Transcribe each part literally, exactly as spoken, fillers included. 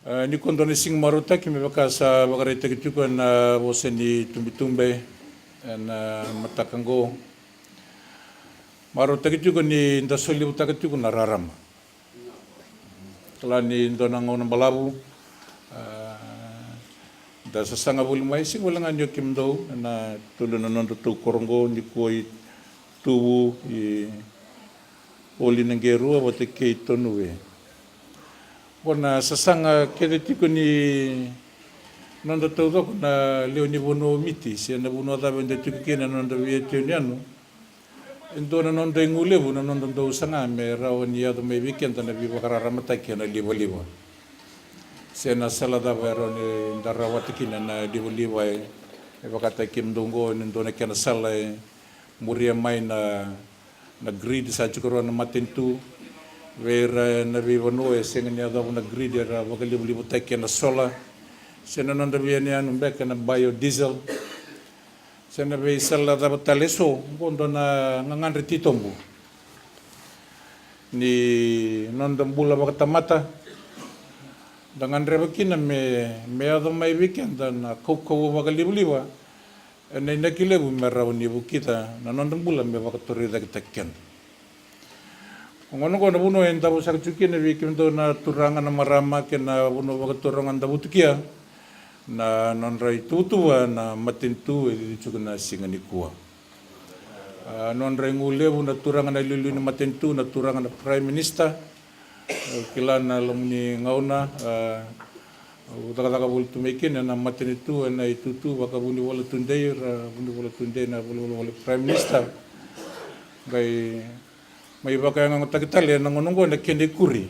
E, nikua dua na siga marautaki me vaka sa vakaraitaki tiko ena vosa ni tubetube ena mataka oqo. Marautaki tiko ni da solevutaka tiko na rarama. Kila ni dua na gauna balavu, e, da sasaga voli mai, sega wale ga ni o kemudou ena tolu na nodatou koro oqo, nikua i Tuvu, i Oli na Qerua vata kei Tonue. Oqo na sasaga kece tiko ni noda taucoko na lewe ni vanua o Miti se na vanua cava eda tiko kina na noda veiyanuyanu. E dua na noda igu levu na noda dau saga me rawa ni yaco mai vei keda na veivakararamataki ena livaliva se na sala cava e rawa ni da rawata kina na livaliva. E, e vakataki kemudou oqo ni dua na kena sala e muria mai na, na grid sa tiko rawa na matanitu. Vei ira na veivanua e sega ni yacova na grid era vakalivalivataki ena sola se na noda veiyanuyanu beka na biodiesel. Se na veisala cava tale eso, oqo dua na gagadre titobu ni noda bula vakatamata. Da gadreva kina me, me yaco mai vei keda na kaukauwa vakalivaliva ena inaki levu me rawa ni vukica na noda bula me vakatorocaketaki keda. Oqo na vanua e davo saka tiko kina vei kemudou na turaga, na marama kei na vanua vakaturaga da vutukia, na nodra ituvatuva na matanitu e cici tiko na siga nikua. A, nodra igu levu na turaga na iliuliu ni matanitu, na turaga na Prime Minister. Au kila na loma ni gauna, a, au cakacaka voli tu mai kina ena matanitu ena itutu vakavunivola tudei, ra vunivola tudei na volivola voli Prime Minister. Qai mai vakayagataki tale ena gauna oqo na kena ikuri.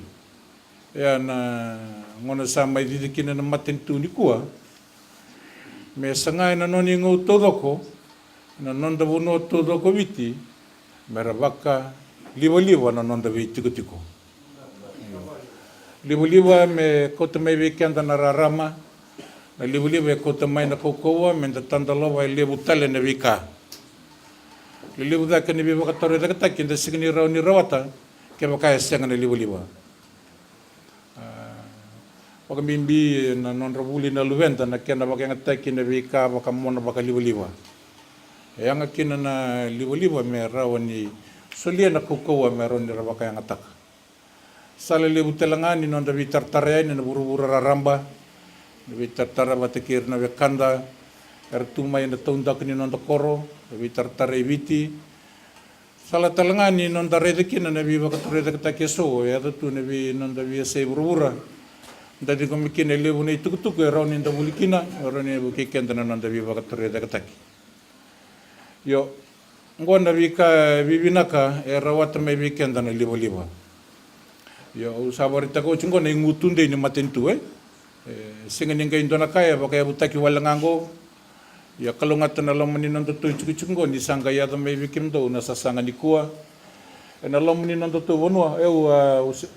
Ia na gauna sa mai cici kina na matanitu nikua, me saga ena nona igau taucoko na noda vanua taucoko o Viti me ra vakalivaliva na noda veitikotiko. Livaliva me kauta mai vei keda na rarama. Na livaliva e kauta mai na kaukauwa me da tadalova e levu tale na veika. Lelevu cake na veivakatorocaketaki eda sega ni rawa ni rawata kevaka e sega na livaliva. A, vakabibi na nodra vuli na luveda na kena vakayagataki na veika vakamona vakalivaliva. E yaga kina na livaliva me rawa ni solia na kaukauwa me rawa ni ra vakayagataka. Sala levu tale ga ni noda veitaratara yani na vuravura raraba, na veitaratara vata kei ira na wekada era tu mai ena taudaku ni noda koro, na veitaratara e Viti. Sala tale ga ni noda raica kina na veivakatorocaketaki eso e yaco tu ena vei noda veiyasai vuravura. Da ciqomi kina e levu na itukutuku e rawa ni da vuli kina, e rawa ni vukei keda na noda veivakatorocaketaki. Io, oqo na veika vivinaka e rawata mai vei keda na livaliva. Io, au sa vakaraitaka oti oqo na igu tudei ni matanitu, e. E sega ni qai dua na ka e vakayavutaki wale ga oqo. Ia kalougata na loma ni nodatou itikotiko oqo ni sa qai yaco mai vei kemudou na sasaga nikua ena loma ni nodatou vanua. E, au, a, au se-,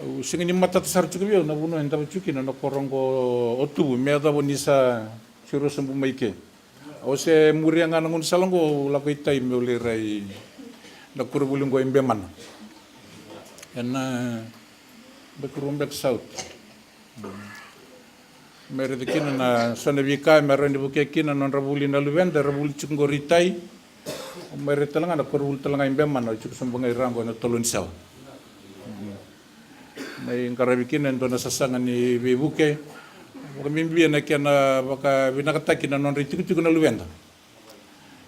au sega ni matata sara tiko vei au na vanua e davo tiko kina na koro oqo o Tuvu me yacova ni sa siro sobu mai ke. Au se muria ga na gaunisala oqo, au lako i tai meu lai rai na koronivuli oqo e Bemana, ena Bakerou beka South. Me raica kina na so na veika me rawa ni vukea kina na nodra vuli na luveda era vuli tiko oqori i tai. Au mai rai tale ga na koronivuli tale ga i Bemana, au tiko sobu ga i ra oqo ena tolo ni sela. Mai qaravi kina e dua na sasaga ni veivuke. Vakabibi ena kena vakavinakataki na nodra itikotiko na luveda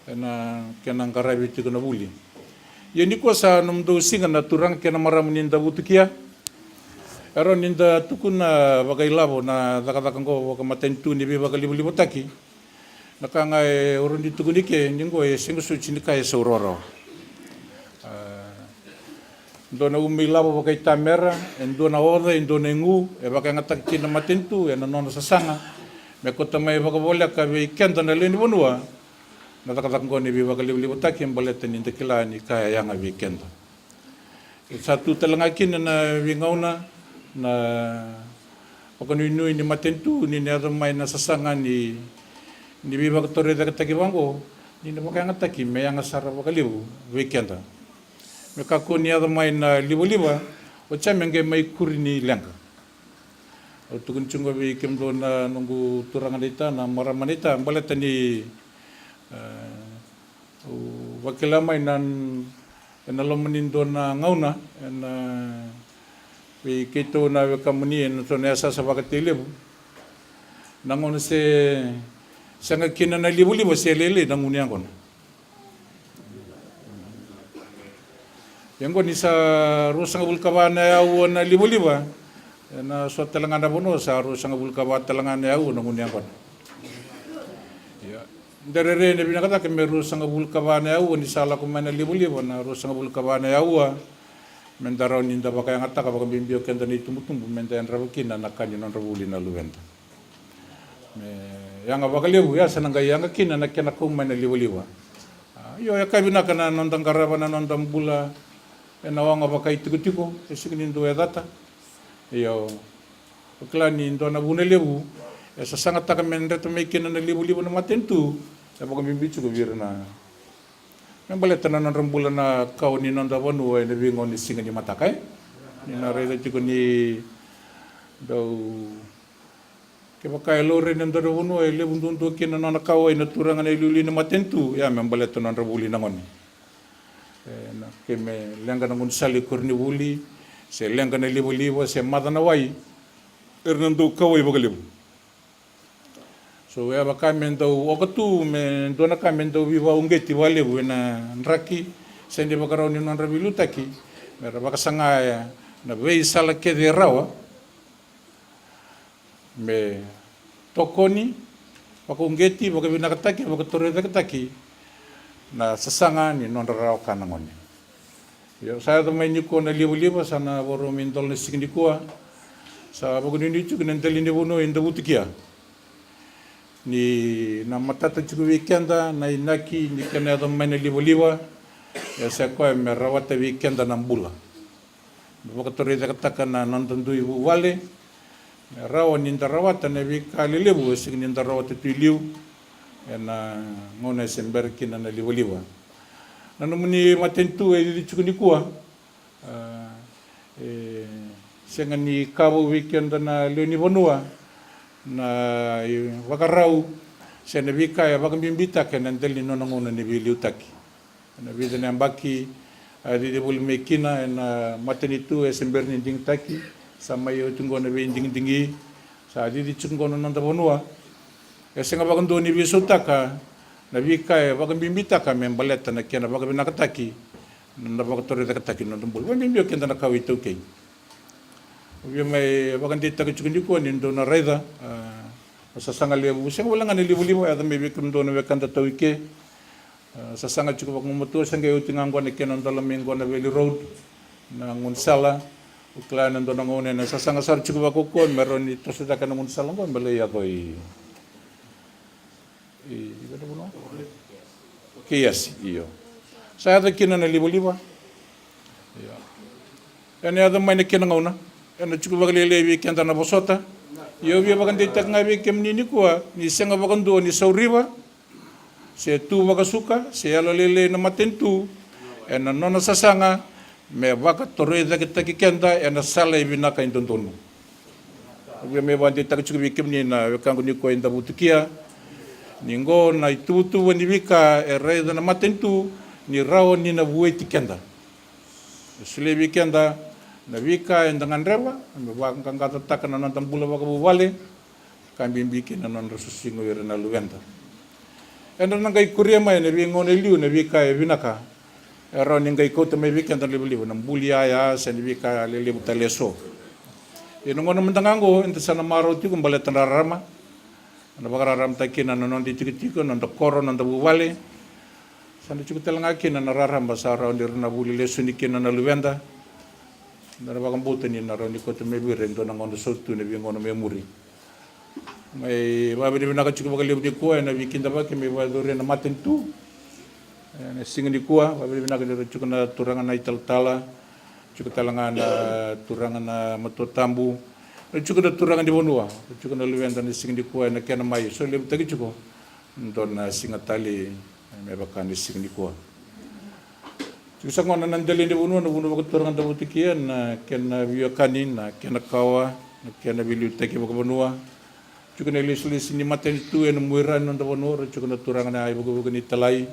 ena kena qaravi tiko na vuli. Ia nikua sa nomudou siga na turaga kei na marama ni da vutukia. E rawa ni da tukuna vakailavo na cakacaka oqo vakamatanitu ni veivakalivalivataki. Na ka ga e rawa ni tukuni ke ni oqo e sega soti ni ka e sau rawarawa. A, dua na ume ilavo vakaitamera, e dua na oca, e dua na igu e vakayagataki kina na matanitu ena nona sasaga me kauta mai vakavoleka vei keda na lewe ni vanua na cakacaka oqo ni veivakalivalivataki, baleta ni da kila ni ka e yaga vei keda. E sa tu tale ga kina na veigauna na vakanuinui ni matanitu ni na yaco mai na sasaga ni, ni veivakatorocaketaki vaqo, ni na vakayagataki me yaga sara vakalevu vei keda. Me kakua ni yaco mai na livaliva, oti ya me qai mai kuri ni leqa. Au tukuni tiko vei kemudou na noqu turaga naita, na marama naita, baleta ni, e, au vakila mai na, ena loma ni dua na gauna, ena, vei keitou na wekamuni, ena so na yasayasa vakatei levu. Na gauna se sega kina na livaliva se lailai na gunu yaqona. Ia oqo ni sa ruasagavulu ka va na aua na livaliva, ena so tale ga na vanua sa ruasagavulu ka va tale ga na aua na gunu yaqona. Ia, da rairai na vinaka cake me ruasagavulu ka va na aua ni sa lako mai na livaliva, na ruasagavulu ka va na aua, me da rawa ni da vakayagataka, vakabibi o keda na itubutubu, me da yadrava kina na ka ni nodra vuli na luveda. Me yaga vakalevu, ya sa na qai yaga kina na kena kau mai na livaliva. A, io, e ka vinaka na noda qarava na noda bula ena oga vakaitikotiko, e sega ni dua e cata. Io, o kila ni dua na vuna levu e sasagataka me dreta mai kina na livaliva na matanitu, e vakabibi tiko vei ira na, me baleta na nodra bula na kawa ni noda vanua ena veigauna ni siga ni mataka, e? Ni na raica tiko ni dau Kevaka e laurai na dua na vanua e levu duadua kina na nona kauwai na turaga na iliuliu ni matanitu, ia me baleta na nodra vuli na gone. E, na, ke me leqa na gaunisala i koronivuli, se leqa na livaliva, se maca na wai, era na dau kauwai vakalevu. So, e vaka me dau oka tu, me dua na ka me dau veivakauqeti vakalevu ena draki, se na ivakarau ni nodra veiliutaki, me ra vakasaga na veisala kece e rawa, me tokoni, vakauqeti, vakavinakataki, vakatorocaketaki na sasaga ni nodra rawa ka na gone. Io, sa yaco mai nikua na livaliva, sa na vakarau mai dola na siga nikua, sa vakanuinui tiko na dela ni vanua e Davutukia. Ni na matata tiko vei keda na inaki ni kena yaco mai na livaliva, e sa koya me rawata vei keda na bula. Me vakatorocaketaka na noda dui vuvale, me rawa ni da rawata na veika lelevu e sega ni da rawata tu i liu, ena gauna e se bera kina na livaliva. Na nomuni matanitu e cici tiko nikua, a, e sega ni ka vou vei keda na lewe ni vanua, na ivakarau, se na veika e vakabibitaka ena dela ni nona gauna ni veiliutaki. Ena vica na yabaki a cici voli mai kina ena matanitu e se bera ni digitaki, sa mai oti oqo na veidigidigi, sa cici tiko oqo na noda vanua. E sega vakadua ni veisautaka na veika e vakabibitaka me baleta na kena vakavinakataki, na vakatorocaketaki na noda bula. Vakabibi o keda na kawa iTaukei. Au via mai vakadeitaka tiko nikua ni dou na raica, a, na sasaga levu, sega wale ga na livaliva, yaco mai vei kemudou na wekada tau i ke. A, sasaga tiko vakagumatua, sa qai oti ga oqo na kena dola mai oqo na Valley Road, na gaunisala. Au kila ena dua na gauna ena sasaga sara tiko vakaukauwa me rawa ni toso cake na gaunisala oqo me lai yaco i, i, i Valley Road. Kei Yasi, io. Sa yaco kina na livaliva. Io. Ena yaco mai na kena gauna, ena tiko vakalailai vei keda na vosota. Ia au via vakadeitaka ga vei kemuni nikua, ni sega vakadua ni sauriva, se tu vakasuka, se yalolailai na matanitu, ena nona sasaga me vakatorocaketaki keda ena sala e vinaka e dodonu. Au via mai vakadeitaka tiko vei kemuni na wekaqu nikua e Davutukia, ni qo na ituvatuva ni veika e raica na matanitu ni rawa ni na vueti keda. E solia vei keda na veika eda gadreva me vaqaqacotaka na noda bula vakavuvale, ka bibi kina na nodra soqosoqo o ira na luveda. Eda na qai kuria mai ena veigauna e liu na veika e vinaka e rawa ni qai kauta mai vei keda na livaliva, na buli yaya se na veika lelevu tale eso. Ia na gauna mada ga oqo eda sa na marau tiko baleta na rarama, na vakararamataki kina na noda itikotiko, noda koro, noda vuvale. Sa na tiko tale ga kina na rarama sa rawa ni ra na vuli lesoni kina na luveda. Da na vakabauta ni na rawa ni kauta mai vei ira e dua na gauna sautu ena veigauna me muri. Mai vavinavinaka tiko vakalevu nikua ena veikidavaki mai vakacuria na matanitu ena siga nikua. Vavinavinaka ni ra tiko na turaga na italatala, tiko tale ga na turaga na matua tabu, na tiko na turaga ni vanua, na tiko na luveda na siga nikua ena kena mai solevutaki tiko dua na siga tale me vaka na siga nikua. Tiko sa gona na dela ni vanua, na vanua vakaturaga Davutukia, na kena veiwekani, na kena kawa, na kena veiliutaki vakavanua. Tiko na ilesilesi ni matanitu ena muaira ni noda vanua, ra tiko na turaga na ivukevuke ni talai.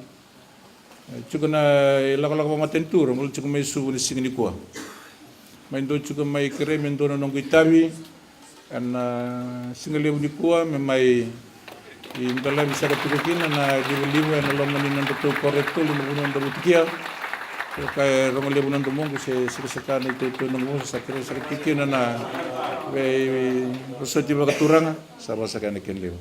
E, tiko na ilakolako vakamatanitu, ra bula tiko mai Suva na siga nikua. Mai dou tiko mai kerei me dua na noqu itavi ena siga levu nikua, me mai dolavi saka tiko kina na livaliva ena loma ni nodatou koro e tolu na vanua da vutukia. Ka e rogo levu na domoqu se sikasaka na itautau na noqu vosa, sa kerei saka tiko kina na veivosoti vakaturaga, sa vakasaka na kena levu.